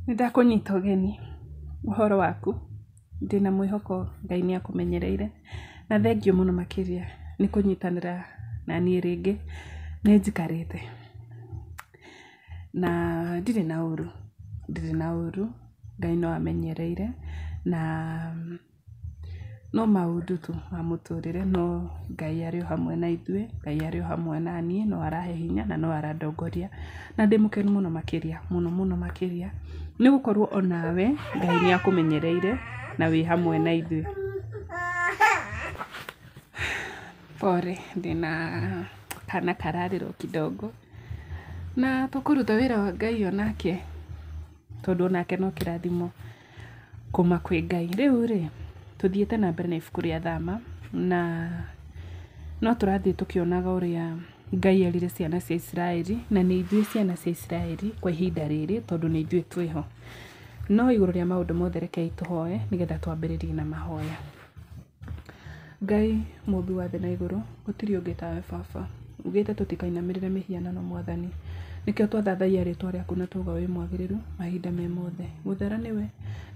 Nĩ ndakũnyita ũgeni, ũhoro waku? Ndĩna mwĩhoko Ngai nĩ akũmenyereire, na thengiũ mũno makĩria nĩ kũnyitanĩra naniĩ rĩngĩ, nĩ njikarĩte na ndirĩ na ũru, ndirĩ na ũru, Ngai no amenyereire na no maũndũ tu ma mũtũrĩre no Ngai arĩ o hamwe na ithuĩ, Ngai arĩ o hamwe naniĩ, no arahe hinya na no arandongoria na ndĩ mũkenu mũno makĩria, mũno mũno makĩria nĩ gũkorwo onawe Ngai nĩ akũmenyereire na wĩ hamwe na ithuĩ. Pore ndĩna kana kararĩra o kidogo na tũkũruta wĩra wa Ngai onake tondũ onake no kĩrathimo kuma kwĩ Ngai. Rĩu rĩ, tũthiĩte na mbere na ibuku rĩa Thama na no tũrathiĩ tũkĩonaga ũrĩa Ngai erire ciana cia Isiraeli na nĩ ithuĩ ciana cia Isiraeli kwa ihinda rĩrĩ tondũ nĩ ithuĩ twĩho. No igũrũ rĩa maũndũ mothe rekei tũhoe nĩgetha twambĩrĩrie na mahoya. Ngai mũmbi wa thĩ na igũrũ, gũtirĩ ũngĩ tawe baba. Ugĩte tũtikainamĩrĩre mĩhianano mwathani. Nĩkĩo twathathaiya rĩtwa rĩaku na twauga wĩ mwagĩrĩru mahinda me mothe. Mũthera nĩwe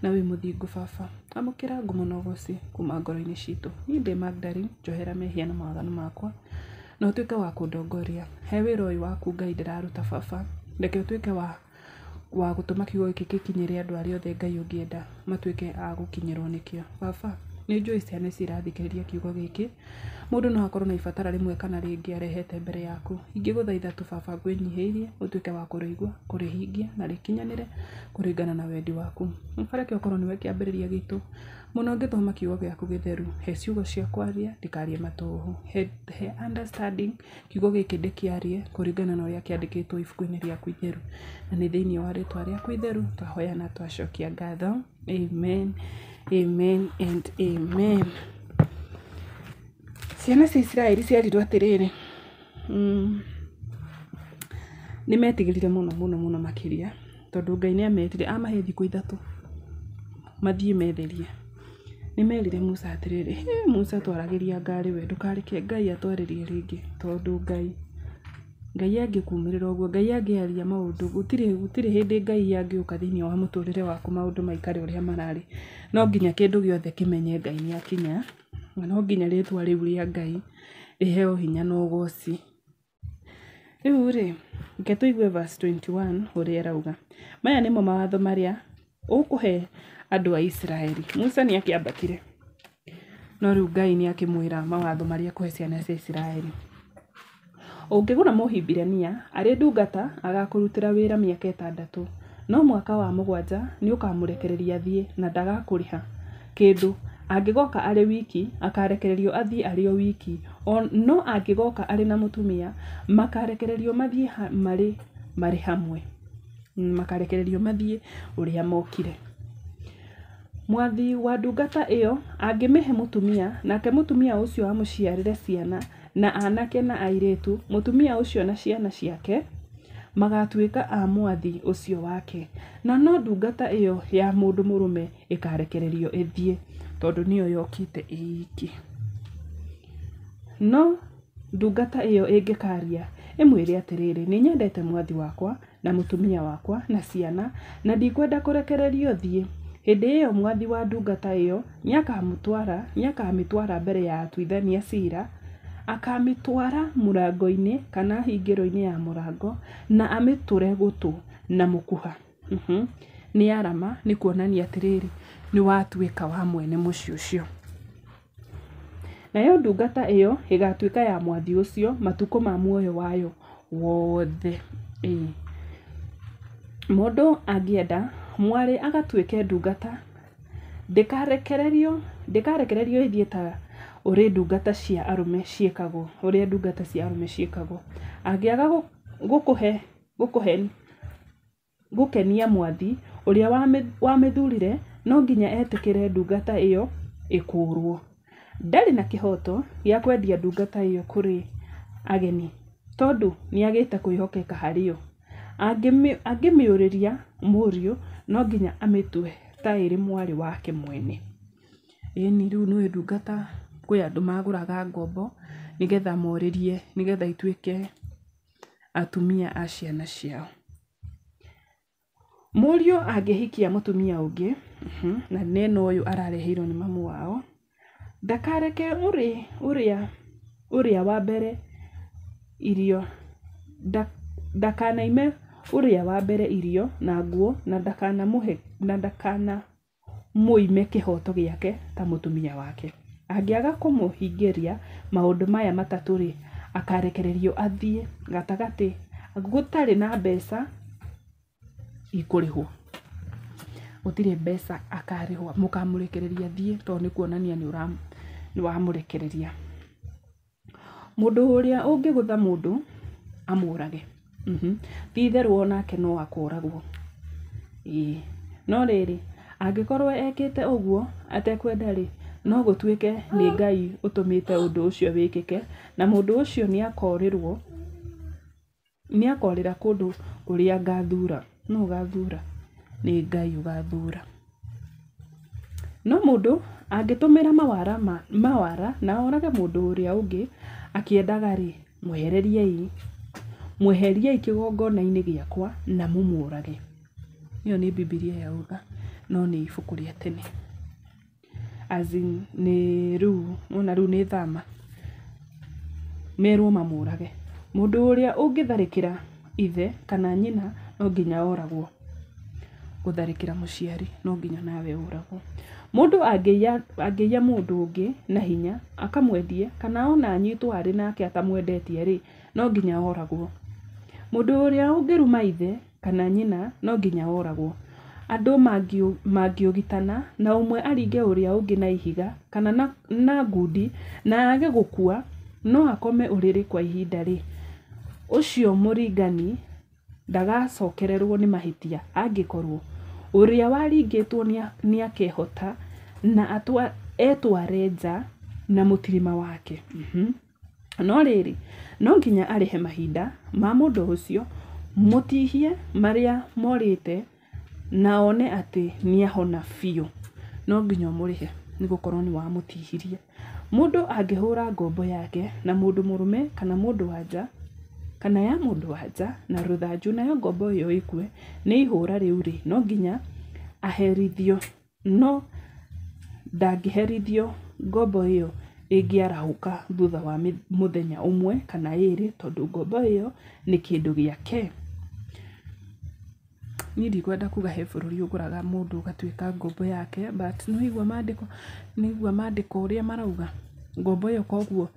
na wĩ mũthingu baba. Amũkĩra ngumo na ũgoci kuma ngoro-inĩ citũ. Niĩ ndĩ Magdalene, njohera mehia na mawaganu makwa na ũtuĩke wa kũndongoria. He wĩra ũyũ waku Ngai ndĩraruta baba. Reke ũtuĩke wa wa gũtũma kiugo gĩkĩ gĩkinyĩre andũ arĩa othe Ngai ũngĩenda matuĩke a gũkinyĩrwo nĩkĩo. Baba, nĩ njũĩ ciana ici irathikĩrĩria kiugo gĩkĩ, mũndũ no akorwo na ibatara rĩmwe kana rĩngĩ arehete mbere yaku. Ingĩgũthaitha tu baba ngwĩnyihĩirie ũtuĩke wa kũrĩigua, kũrĩhingia na rĩkinyanĩre kũringana na wendi waku. Baba reke ũkorwo nĩwe kĩambĩrĩria gitũ mũno ngĩthoma kiugo gĩaku gĩtheru. He ciugo cia kwaria ndikarie matũhũhũ. He, he understanding kiugo gĩkĩ ndĩkĩarie kũringana na ũrĩa kĩandĩkĩtwo ibuku-inĩ rĩaku itheru. Na nĩ thĩinĩ wa rĩtwa rĩaku itheru twahoya na twacokia ngatho. Amen, amen and amen. Ciana cia Isiraeli cierirwo atĩrĩrĩ, nĩ metigĩrire mũno mũno mũno makĩria tondũ Ngai nĩ amerire amahe thikũ ithatũ mathiĩ metherie. Nĩ merire Musa atĩrĩrĩ, "Hĩ, Musa twaragĩria ngarĩ we, ndũkareke Ngai atwarĩrie rĩngĩ tondũ Ngai Ngai angĩkumĩrĩra ũguo, Ngai angĩaria maũndũ, gũtirĩ gũtirĩ hĩndĩ Ngai angĩũka thĩinĩ wa mũtũrĩre waku maũndũ maikare ũrĩa mararĩ. No nginya kĩndũ gĩothe kĩmenye Ngai nĩ akinya, na no nginya rĩtwa rĩu rĩa Ngai rĩheo hinya na ũgoci. Rĩu rĩ, reke tũigue verse 21 ũrĩa ĩrauga. Maya nĩmo mawatho marĩa ũkũhe andũ a Isiraeli. Musa nĩ akĩambatire, no rĩu Ngai nĩ akĩmwĩra mawatho marĩa ekũhe ciana cia Isiraeli. Ũngĩgũra Mũhibirania arĩ ndungata, agaakũrutĩra wĩra mĩaka ĩtandatũ, no mwaka wa mũgwanja nĩũkamũrekereria athiĩ, na ndagakũrĩha kĩndũ. Angĩgooka arĩ wiki, akaarekererio athiĩ arĩ o wiki, no angĩgooka arĩ na mũtumia, makaarekererio mathiĩ marĩ marĩ hamwe. Makarekererio mathiĩ ũrĩa mokire. Mwathi wa ndungata ĩyo angĩmĩhe mũtumia, nake mũtumia ũcio amũciarĩre ciana, na anake na airĩtu, mũtumia ũcio na ciana ciake magaatuĩka a mwathi ũcio wake, na no ndungata ĩyo ya mũndũ mũrũme ĩkaarekererio ĩthiĩ, tondũ nĩyo yokĩte ĩiki. No ndungata ĩyo ĩngĩkaaria ĩmwĩre atĩrĩrĩ, 'Nĩ nyendete mwathi wakwa na mũtumia wakwa na ciana, na ndikwenda kũrekererio thiĩ,' hĩndĩ ĩyo mwathi wa ndungata ĩyo nĩakamũtwara nĩakamĩtwara mbere ya atuithania ciira, akamĩtwara mũrango-inĩ kana hingĩro-inĩ ya mũrango, na amĩtũre gũtũ na mũkuha. Nĩ arama, nĩ kuonania atĩrĩrĩ, nĩ watuĩka wa mwene mũciĩ ũcio. Nayo ndungata ĩyo ĩgaatuĩka ya mwathi ũcio matukũ ma muoyo wayo wothe. Ĩĩ. Mũndũ angĩenda mwarĩ agatuĩke ndungata, ndĩkarekererio ndĩkarekererio ĩthiĩ ta ũrĩ ndungata cia arũme ciĩkagwo, ũrĩa ndungata cia arũme ciĩkagwo. Angĩaga gũkũhe gũkũhe gũkenia mwathi ũrĩa wamĩthurire, no nginya etĩkĩre ndungata ĩyo ĩkũũrwo. Ndarĩ na kĩhooto gĩa kwendia ndungata ĩyo kũrĩ ageni, tondũ nĩagĩte kwĩhokeka harĩ yo. Angĩmĩũrĩria mũriũ, no nginya amĩtue ta ĩrĩ mwarĩ wake mwene. Ĩni rĩu nĩũĩ ndungata kwĩ andũ magũraga ngombo nĩgetha morĩrie, nĩgetha ituĩke atumia a ciana ciao. Mũriũ angĩhikia mũtumia ũngĩ, na nĩ ũyũ arareheirwo nĩ mamu wao, ndakareke ũrĩa wa mbere irio, ndakanaime ũrĩa wa mbere irio na nguo, na ndakanamũime kĩhooto gĩake ta mũtumia wake. Angĩaga kũmũhingĩria maũndũ maya matatũ-rĩ, akaarekererio athiĩ gatagatĩ gũtarĩ na mbeca ikũrĩhwo. Gũtirĩ mbeca akarĩhwo, mũkamũrekereria athiĩ tondũ nĩ kuonania nĩ wamũrekereria. Mũndũ ũrĩa ũngĩgũtha mũndũ amũũrage, ti itherũ o nake no akooragwo. Ĩĩ, no rĩrĩ, angĩkorũo ekĩte ũguo atekwenda-rĩ, no gũtuĩke nĩ Ngai ũtũmĩte ũndũ ũcio wĩkĩke, na mũndũ ũcio nĩakorĩra kũndũ kũrĩa ngaathuura. Nũ ũgaathuura? Nĩ Ngai ũgaathuura. No mũndũ angĩtũmĩra mawara na orage mũndũ ũrĩa ũngĩ akĩendaga-rĩ, mweheriei kĩgongona-inĩ gĩakwa na mũmũũrage. Ĩyo nĩ Bibilia yauga, no nĩ ibuku rĩa tene. As in nĩ rĩu wona rĩu nĩ thama, merwo mamũrage. Mũndũ ũrĩa ũngĩtharĩkĩra ithe kana nyina no nginya oragwo. Gũtharĩkĩra mũciari no nginya nawe ũragwo. Mũndũ angĩiya mũndũ ũngĩ na hinya akamwendie kana ona anyitwo arĩ nake atamwendetie-rĩ, no nginya oragwo. Mũndũ ũrĩa ũngĩruma ithe kana nyina no nginya oragwo. Andũ mangĩũgitana na ũmwe aringe ũrĩa ũngĩ na ihiga kana na ngundi na age gũkua no akome ũrĩrĩ kwa ihinda-rĩ, ũcio mũringani ndagacokererwo nĩ mahĩtia angĩkorwo ũrĩa waringĩtwo nĩakehota na etware nja na mũtirima wake. No rĩrĩ, no nginya arĩhe mahinda ma mũndũ ũcio mũtihie marĩa morĩte na one atĩ nĩahona biũ. No nginya ũmũrĩhe nĩ gũkorwo nĩ wamũtihirie. Mũndũ angĩhũra ngombo yake na mũndũ mũrũme kana mũndũ-wa-nja kana ya mũndũ-wa-nja na rũthanju nayo ngombo ĩyo ĩkue nĩ ihũũra rĩu-rĩ, no nginya aherithio, no ndangĩherithio ngombo ĩyo ĩngĩarahũka thutha wa mũthenya ũmwe kana ĩĩrĩ tondũ ngombo ĩyo nĩ kĩndũ gĩake. Niĩ ndikwenda kuga he bũrũri ũgũraga mũndũ ũgatuĩka ngombo yake, but nĩ waigua maandĩko ũrĩa marauga? Ngombo ĩyo koguo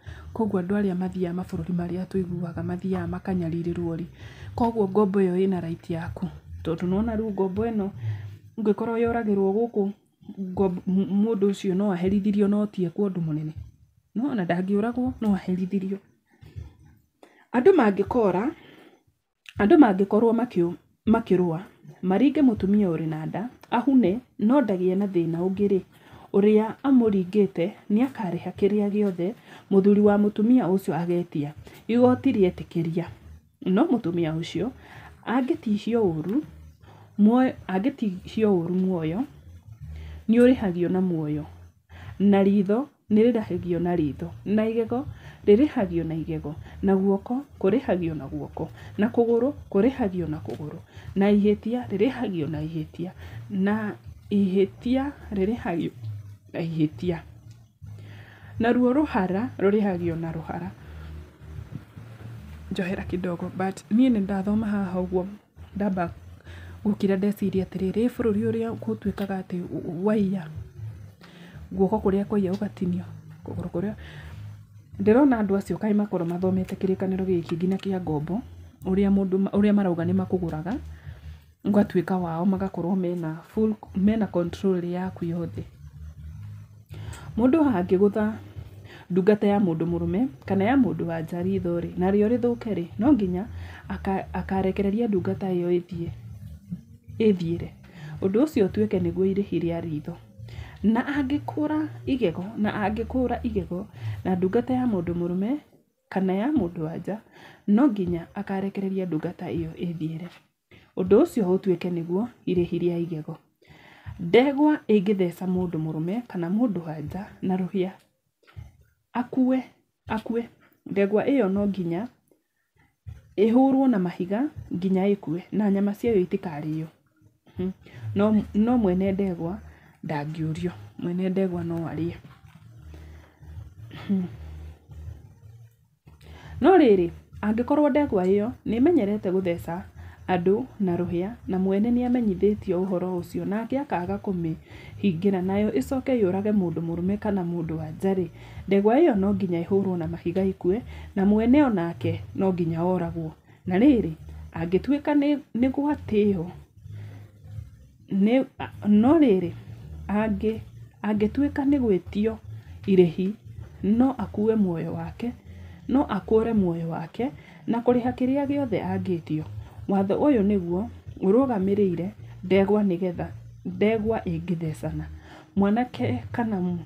andũ arĩa mathiaga mabũrũri marĩa tũiguaga mathiaga makanyarirĩrwo rĩ, koguo ngombo ĩyo ĩna right yaku, tondũ nĩ wona rĩu ngombo ĩno ĩngĩkorwo yoragĩrwo gũkũ, mũndũ ũcio no aherithirio no ti ekwo ũndũ mũnene. Nĩ wona ndangĩũragwo no aherithirio. Andũ mangĩkora, andũ mangĩkorwo makĩrũa, maringe mũtumia ũrĩ na nda, ahune no ndagĩe na thĩna ũngĩ-rĩ, ũrĩa amũringĩte nĩakarĩha kĩrĩa gĩothe mũthuri wa mũtumia ũcio ageetia, igooti rĩetĩkĩria. No mũtumia ũcio angĩtihio ũũru muoyo nĩũrĩhagio na muoyo, na riitho nĩrĩrĩhagio na riitho, na igego rĩrĩhagio na igego, na guoko kũrĩhagio na guoko, na kũgũrũ kũrĩhagio na kũgũrũ, na ihĩtia rĩrĩhagio na ihĩtia, na ihĩtia rĩrĩhagio na ihĩtia, naruo rũhara rũrĩhagio na rũhara. Njohera kidogo but niĩ nĩ ndathoma haha ũguo ndamba gũkira ndeciria atĩrĩrĩ, ĩ bũrũri ũrĩa gũtuĩkaga atĩ waiya guoko kũrĩa kwaiya ũgatinio, kũgũrũ kũrĩa. Ndĩrona andũ acio kaĩ makorwo mathomete kĩrĩkanĩro gĩkĩ nginya kĩa ngombo, ũrĩa mũndũ ũrĩa marauga nĩ makũgũraga, ũgatuĩka wao magakorwo mena full mena control yaku yothe. Mũndũ angĩgũtha ndungata ya mũndũ mũrũme kana ya mũndũ wa nja ritho rĩ, narĩo rĩthũke rĩ, no nginya akarekereria ndungata ĩyo ĩthiĩ ĩthiĩre. Ũndũ ũcio ũtuĩke nĩguo irĩhi rĩa ritho. Na angĩkũra igego, na angĩkũra igego na ndungata ya mũndũ mũrũme kana ya mũndũ wa nja, no nginya akarekereria ndungata ĩyo ĩthiĩre. Ũndũ ũcio ũtuĩke nĩguo irĩhi rĩa igego. Ndegwa ĩngĩtheca mũndũ mũrũme kana mũndũ wa nja na rũhĩa akue, ndegwa ĩyo no nginya ĩhũrwo na mahiga nginya ĩkue na nyama ciayo itikarĩo. No mwene ndegwa ndangĩũrio, mwene ndegwa no arĩe. No rĩrĩ, angĩkorũo ndegwa ĩyo nĩ ĩmenyerete gũtheca andũ na rũhĩa na mwene nĩ amenyithĩtio ũhoro ũcio nake akaaga kũmĩhingĩra, nayo ĩcoke yũrage mũndũ mũrũme kana mũndũ-wa-nja-rĩ, ndegwa ĩyo no nginya ĩhũrũo na mahiga ĩkue, na mwene o nake no nginya oragwo. Na rĩrĩ, angĩtuĩka nĩ gwatĩo, no rĩrĩ, angĩtuĩka nĩ gwĩtio irĩhi, no akũũre muoyo wake na kũrĩha kĩrĩa gĩothe angĩĩtio. Watho ũyũ nĩguo ũrũgamĩrĩire ndegwa ĩngĩthecana, mwanake kana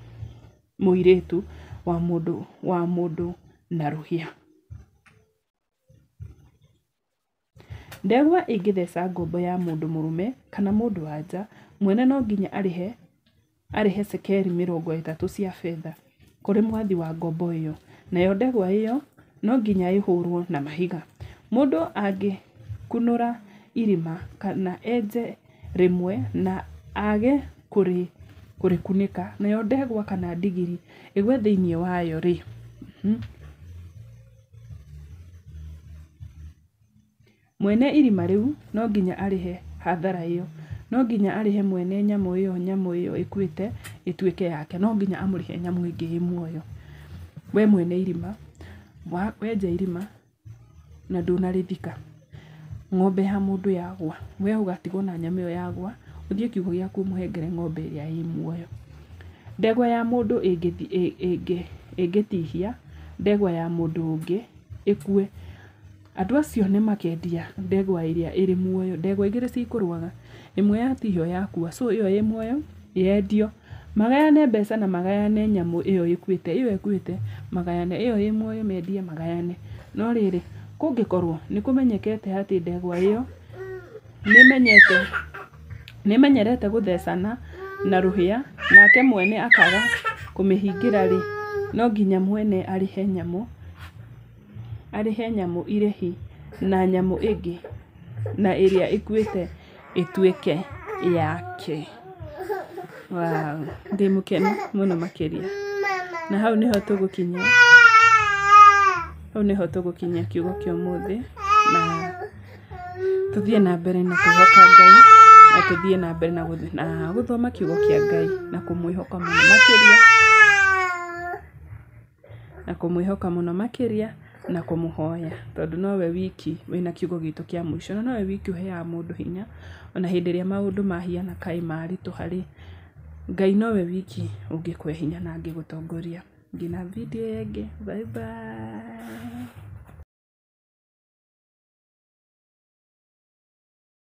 mũirĩtu wa mũndũ na rũhĩa. Ndegwa ĩngĩtheca ngombo ya mũndũ mũrũme kana mũndũ-wa-nja, mwene no nginya arĩhe cekeri 30 cia betha kũrĩ mwathi wa ngombo ĩyo, nayo ndegwa ĩyo no nginya ĩhũrũo na mahiga. Mũndũ angĩkunũra irima kana enje rĩmwe na aage kũrĩkunĩka, nayo ndegwa kana ndigiri ĩgwe thĩinĩ wayo-rĩ, mwene irima rĩu no nginya arĩhe hathara ĩyo. No nginya arĩhe mwene nyamũ ĩyo nyamũ ĩyo ĩkuĩte ĩtuĩke yake. No nginya amũrĩhe nyamũ ĩngĩ ĩ muoyo. We mwene irima, wenja irima na ndũnarĩthika, ng'ombe ya mũndũ yagwa, we ũgatigwo na nyamũ ĩyo yagwa, ũthiĩ kiugũ gĩaku ũmũhengere ng'ombe ĩrĩa ĩ muoyo. Ndegwa ya mũndũ ĩngĩtihia ndegwa ya mũndũ ũngĩ ĩkue, andũ acio nĩ makendia ndegwa ĩrĩa ĩrĩ muoyo. Ndegwa igĩrĩ cikũrũaga, ĩmwe yatihio yakua, so ĩyo ĩ muoyo yendio, magayane mbeca na magayane nyamũ ĩyo ĩkuĩte, ĩyo ĩkuĩte magayane, ĩyo ĩ muoyo mendie magayane. No rĩrĩ, kũngĩkorwo nĩ kũmenyekete atĩ ndegwa ĩyo nĩĩmenyerete gũthecana na rũhĩa nake mwene akaaga kũmĩhingĩra-rĩ, no nginya mwene arĩhe nyamũ irĩhi na nyamũ ĩngĩ na ĩrĩa ĩkuĩte ĩtuĩke yake. Wow, ndĩ mũkenu mũno makĩria. Na hau nĩho tũgũkinyia, hau nĩho tũgũkinyia kiugo kĩa ũmũthĩ na tũthiĩ na mbere na kwĩhoka Ngai na tũthiĩ na mbere na gũthoma kiugo kĩa Ngai na kũmwĩhoka mũno makĩria, na kũmwĩhoka mũno makĩria na kũmũhoya tondũ nowe wiki wĩna kiugo gitũ kĩa mũico na nowe wiki ũheaga mũndũ hinya ona hĩndĩ ĩrĩa maũndũ mahiana kaĩ maritũha rĩ, Ngai nowe wiki ũngĩkũhe hinya na angĩgũtongoria. Nginya video ĩyo ĩngĩ, bye bye.